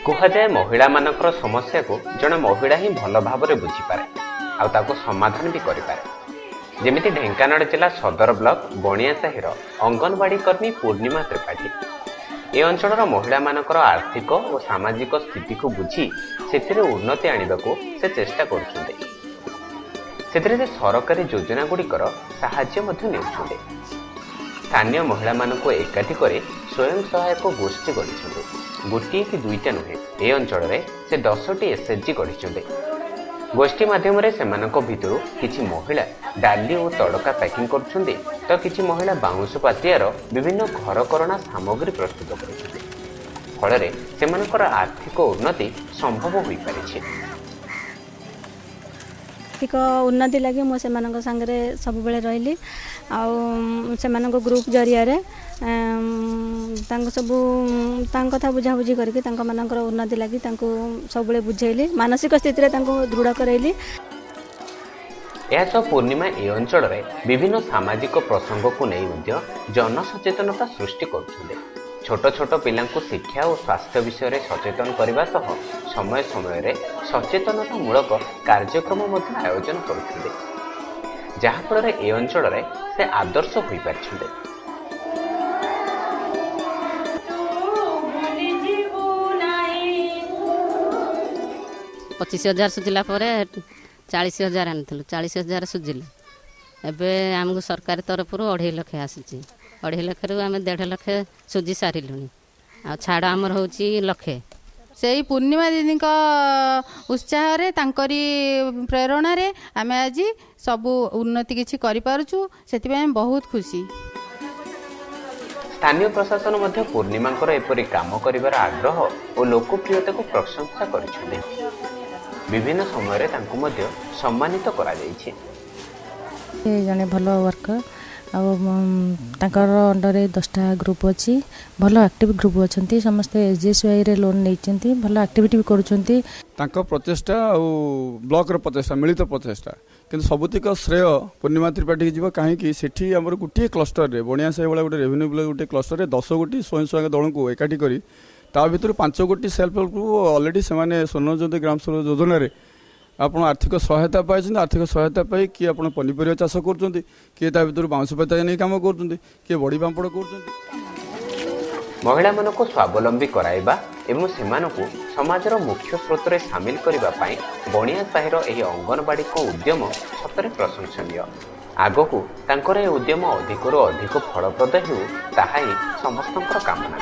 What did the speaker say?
କୁହାଯାଏ ମହିଳାମାନଙ୍କର ସମସ୍ୟାକୁ ଜଣେ ମହିଳା ହିଁ ଭଲ ଭାବରେ ବୁଝିପାରେ ଆଉ ତାକୁ ସମାଧାନ ବି କରିପାରେ। ଯେମିତି ଢେଙ୍କାନାଳ ଜିଲ୍ଲା ସଦର ବ୍ଲକ ବଣିଆ ସାହିର ଅଙ୍ଗନବାଡ଼ି କର୍ମୀ ପୂର୍ଣ୍ଣିମା ତ୍ରିପାଠୀ ଏ ଅଞ୍ଚଳର ମହିଳାମାନଙ୍କର ଆର୍ଥିକ ଓ ସାମାଜିକ ସ୍ଥିତିକୁ ବୁଝି ସେଥିରେ ଉନ୍ନତି ଆଣିବାକୁ ସେ ଚେଷ୍ଟା କରୁଛନ୍ତି। ସେଥିରେ ସେ ସରକାରୀ ଯୋଜନାଗୁଡ଼ିକର ସାହାଯ୍ୟ ମଧ୍ୟ ନେଉଛନ୍ତି। ସ୍ଥାନୀୟ ମହିଳାମାନଙ୍କୁ ଏକାଠି କରି ସ୍ୱୟଂ ସହାୟକ ଗୋଷ୍ଠୀ ଗଢ଼ିଛନ୍ତି। ଗୋଟିଏ କି ଦୁଇଟା ନୁହେଁ, ଏ ଅଞ୍ଚଳରେ ସେ 10ଟି ଏସ୍ଏଚ୍ଜି ଗଢ଼ିଛନ୍ତି। ଗୋଷ୍ଠୀ ମାଧ୍ୟମରେ ସେମାନଙ୍କ ଭିତରୁ କିଛି ମହିଳା ଡାଲି ଓ ତଡ଼କା ପ୍ୟାକିଂ କରୁଛନ୍ତି ତ କିଛି ମହିଳା ବାଉଁଶ ପାତିଆର ବିଭିନ୍ନ ଘରକରଣା ସାମଗ୍ରୀ ପ୍ରସ୍ତୁତ କରୁଛନ୍ତି। ଫଳରେ ସେମାନଙ୍କର ଆର୍ଥିକ ଉନ୍ନତି ସମ୍ଭବ ହୋଇପାରିଛି। ଆର୍ଥିକ ଉନ୍ନତି ଲାଗି ମୁଁ ସେମାନଙ୍କ ସାଙ୍ଗରେ ସବୁବେଳେ ରହିଲି ଆଉ ସେମାନଙ୍କ ଗ୍ରୁପ୍ ଜରିଆରେ ତାଙ୍କୁ ସବୁ ତାଙ୍କ କଥା ବୁଝାବୁଝି କରିକି ତାଙ୍କମାନଙ୍କର ଉନ୍ନତି ଲାଗି ତାଙ୍କୁ ସବୁବେଳେ ବୁଝେଇଲି, ମାନସିକ ସ୍ଥିତିରେ ତାଙ୍କୁ ଦୃଢ଼ କରାଇଲି। ଏହା ସହ ପୂର୍ଣ୍ଣିମା ଏ ଅଞ୍ଚଳରେ ବିଭିନ୍ନ ସାମାଜିକ ପ୍ରସଙ୍ଗକୁ ନେଇ ମଧ୍ୟ ଜନସଚେତନତା ସୃଷ୍ଟି କରୁଛନ୍ତି। ଛୋଟ ଛୋଟ ପିଲାଙ୍କୁ ଶିକ୍ଷା ଓ ସ୍ୱାସ୍ଥ୍ୟ ବିଷୟରେ ସଚେତନ କରିବା ସହ ସମୟ ସମୟରେ ସଚେତନତାମୂଳକ କାର୍ଯ୍ୟକ୍ରମ ମଧ୍ୟ ଆୟୋଜନ କରୁଛନ୍ତି, ଯାହାଫଳରେ ଏ ଅଞ୍ଚଳରେ ସେ ଆଦର୍ଶ ହୋଇପାରିଛନ୍ତି। 25,000 ସୁଝିଲା ପରେ 40,000 ଆଣିଥିଲୁ, 40,000 ସୁଝିଲୁ। ଏବେ ଆମକୁ ସରକାର ତରଫରୁ 2.5 ଲକ୍ଷ ଆସିଛି। 2.5 ଲକ୍ଷରୁ ଆମେ 1.5 ଲକ୍ଷ ସୁଝି ସାରିଲୁଣି, ଆଉ ଛାଡ଼ ଆମର ହେଉଛି ଲକ୍ଷେ। ସେଇ ପୂର୍ଣ୍ଣିମା ଦିଦିଙ୍କ ଉତ୍ସାହରେ, ତାଙ୍କରି ପ୍ରେରଣାରେ ଆମେ ଆଜି ସବୁ ଉନ୍ନତି କିଛି କରିପାରୁଛୁ, ସେଥିପାଇଁ ଆମେ ବହୁତ ଖୁସି। ସ୍ଥାନୀୟ ପ୍ରଶାସନ ମଧ୍ୟ ପୂର୍ଣ୍ଣିମାଙ୍କର ଏପରି କାମ କରିବାର ଆଗ୍ରହ ଓ ଲୋକପ୍ରିୟତାକୁ ପ୍ରଶଂସା କରିଛନ୍ତି। ବିଭିନ୍ନ ସମୟରେ ତାଙ୍କୁ ମଧ୍ୟ ସମ୍ମାନିତ କରାଯାଇଛି। ଜଣେ ଭଲ ୱାର୍କର ଆଉ ତାଙ୍କର ଅଣ୍ଡରରେ 10ଟା ଗ୍ରୁପ୍ ଅଛି, ଭଲ ଆକ୍ଟିଭ୍ ଗ୍ରୁପ୍ ଅଛନ୍ତି। ସମସ୍ତେ ଏସ୍ ଜି ଏସ୍ ୱାଇରେ ଲୋନ୍ ନେଇଛନ୍ତି, ଭଲ ଆକ୍ଟିଭିଟି ବି କରୁଛନ୍ତି। ତାଙ୍କ ପ୍ରଚେଷ୍ଟା ଆଉ ବ୍ଲକର ପ୍ରଚେଷ୍ଟା, ମିଳିତ ପ୍ରଚେଷ୍ଟା, କିନ୍ତୁ ସବୁତିକ ଶ୍ରେୟ ପୂର୍ଣ୍ଣିମା ତ୍ରିପାଠୀକି ଯିବ। କାହିଁକି ସେଠି ଆମର ଗୋଟିଏ କ୍ଲଷ୍ଟରରେ ବଣିଆ ସାହି ଭଳିଆ ଗୋଟେ ରେଭିନ୍ୟୁ ବ୍ଲକ ଗୋଟିଏ କ୍ଲଷ୍ଟରରେ 10 ଗୋଟି ସ୍ୱୟଂ ସହାୟକ ଦଳଙ୍କୁ ଏକାଠି କରି ତା ଭିତରୁ 5 ଗୋଟି ସେଲ୍ଫ ହେଲ୍ପ ଗ୍ରୁପ୍ ଅଲରେଡ଼ି ସେମାନେ ସ୍ୱର୍ଣ୍ଣଜ୍ୟୋତି ଗ୍ରାମ ସ୍ୱରାଜ ଯୋଜନାରେ ଆପଣ ଆର୍ଥିକ ସହାୟତା ପାଇଛନ୍ତି। ଆର୍ଥିକ ସହାୟତା ପାଇ କିଏ ଆପଣ ପନିପରିବା ଚାଷ କରୁଛନ୍ତି, କିଏ ତା ଭିତରୁ ବାଉଁଶ ପାତା ନେଇ କାମ କରୁଛନ୍ତି, କିଏ ବଡ଼ି ପାମ୍ପଡ଼ କରୁଛନ୍ତି। ମହିଳାମାନଙ୍କୁ ସ୍ୱାବଲମ୍ବୀ କରାଇବା ଏବଂ ସେମାନଙ୍କୁ ସମାଜର ମୁଖ୍ୟ ସ୍ରୋତରେ ସାମିଲ କରିବା ପାଇଁ ବଣିଆ ସାହିର ଏହି ଅଙ୍ଗନବାଡ଼ିଙ୍କ ଉଦ୍ୟମ ସତରେ ପ୍ରଶଂସନୀୟ। ଆଗକୁ ତାଙ୍କର ଏ ଉଦ୍ୟମ ଅଧିକରୁ ଅଧିକ ଫଳପ୍ରଦ ହେଉ, ତାହା ହିଁ ସମସ୍ତଙ୍କର କାମନା।